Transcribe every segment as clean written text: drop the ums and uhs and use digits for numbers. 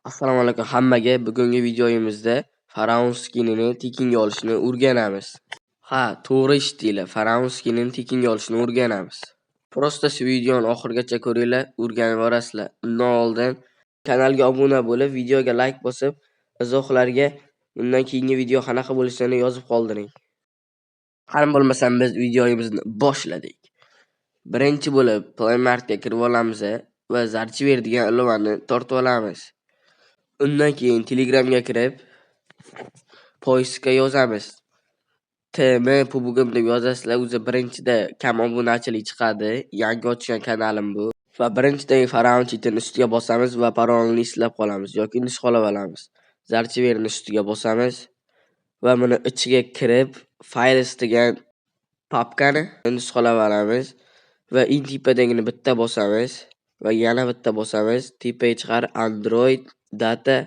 Assalomu alaykum hammaga. Bugungi videoyimizda Faraon skinini tekinga olishni o'rganamiz. Ha, to'g'ri eshitdinglar. Faraon skinini tekinga olishni o'rganamiz. Просто shu videoni oxirigacha ko'ringlar, o'rganib borasizlar. Undan oldin kanalga obuna bo'lib, videoga like bosib, izohlarga bundan keyingi video qanaqa bo'lishini yozib qoldiring. Qani bo'lmasam biz videomizni boshladik. Birinchi bo'lib Play Marketga kirib olamiz va Zarchiver degan ilovani tortib olamiz. Undan keyin Telegramga kirib поиск ga yozamiz. TM PUBG deb yozasizlar, o'zi birinchida kam obunachilik chiqadi. Yangi ochgan kanalim bu. Va birinchidagi Faraon chetini ustiga bosamiz va parolni eslab qolamiz yoki nusxalab olamiz. Zarchiverni ustiga bosamiz va buni ichiga kirib Files degan papkani nusxalab olamiz va eng tepadagini bitta bosamiz va yana bitta bosamiz. Tepaga chiqar Android data.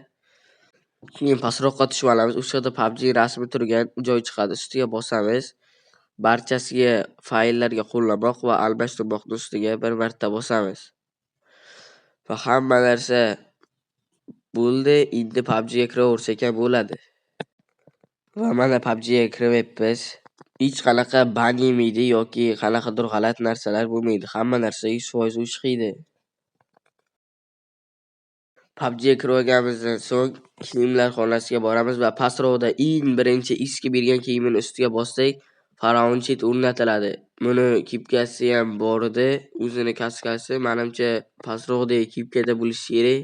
Keyin pastroqqa tushib olamiz. O'sha yerda PUBG rasmi turgan joy chiqadi. Ustiga bosamiz. Barchasiga fayllarga qo'llamoq va almashtirmoqni ustiga bir marta bosamiz. Va hamma narsa bo'ldi. Endi PUBGga kiraversak ham bo'ladi. Va mana PUBGga kiryapmiz. Hech qanaqa ban yemaydi yoki qanaqadir g'alati narsalar bo'lmaydi. Hamma narsa 100% o'chqiydi. PUBGga kirib olganimizdan so'ng kiyimlar xonasiga boramiz va pastroqda eng birinchi eski bergan kiyimini ustiga bossak, Faraon chet o'rnatiladi. Buni kepkasi ham bor edi, o'zini kaskasi menimcha pastroqdagi kepkada bo'lishi kerak.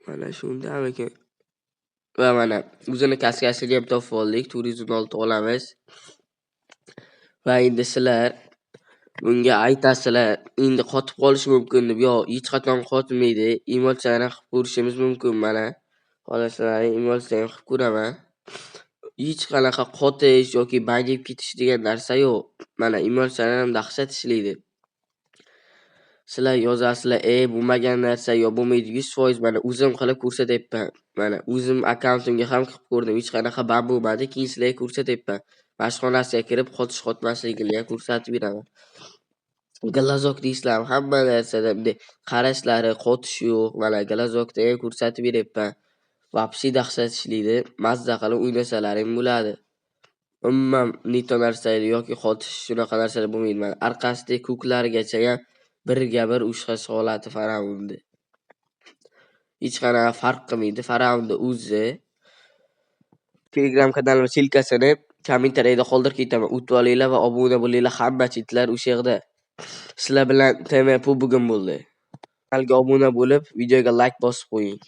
Mana shundamikin? Va mana o'zini kaskasini ham topib oldik. 416 olamiz. Va endi sizlar bunga aytasizlar, endi qotib qolishi mumkin deb. Yo'q, hech qachon qotmaydi. Emotsiyani qilib ko'rishimiz mumkin mana. Xohlasalar emotsiya ham qilib ko'raman. Hech qanaqa qotish yoki ban yeb ketish degan narsa yo'q. Mana emotsiyalar ham dahshat ishlaydi. Sizlar yozasizlar, bo'lmagan narsa yo bo'lmaydi 100% mana o'zim qilib ko'rsatyapman. Mana o'zim akkauntimga ham qilib ko'rdim. Hech qanaqa ban bo'lmadi. Keyin sizlarga ko'rsatyapman. Mashxonasiga kirib qotish qotmasligini ham ko'rsatib beraman. Glazok deysizlarmi? Hamma narsada bunday qarashlari, qotish yo'q. Mana glazokda ham ko'rsatib beryapman. Vapsi dahshat ishlaydi. Mazza qilib o'ynasalaring bo'ladi. Umuman neto narsa yoki qotish shunaqa narsalar bo'lmaydi. Mana orqasidagi ko'klarigacha ham birga bir o'xshash holati Faraonni. Hech qanaqa farq qilmaydi Faraonni o'zi. Telegram kanalim silkasini kommentariyada qoldirib ketaman. O'tib olinglar va obuna bo'linglar. Hamma chetlar o'sha yerda. Sizlar bilan TM PUBG bo'ldi. Kanalga obuna bo'lib, videoga like bosib qo'ying.